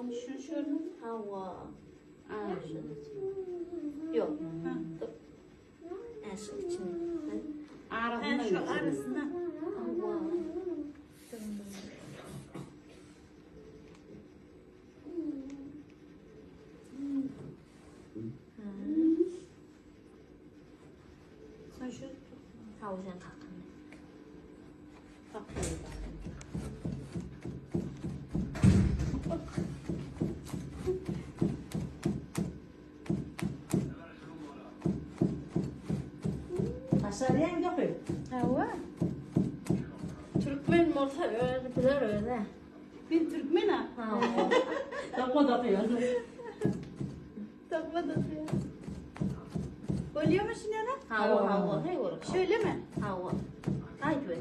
Şu şu. Hawa. Aa. Yok. Ha. Dur. Ha, şu içine. Ha, Arasına şu arasına. Hawa. Sen şu Hawa sen kalkın. bak. Başarıyan kapı. Hawa. Türkmen bolsa öyle biler öyle. Ben Türkmen ha. Hawa. Dokma dokuyor. Takma da ya. Oluyor mu şimdi ana? Hawa hawa. Hey olur. Şöyle mi? Hawa. Haydi.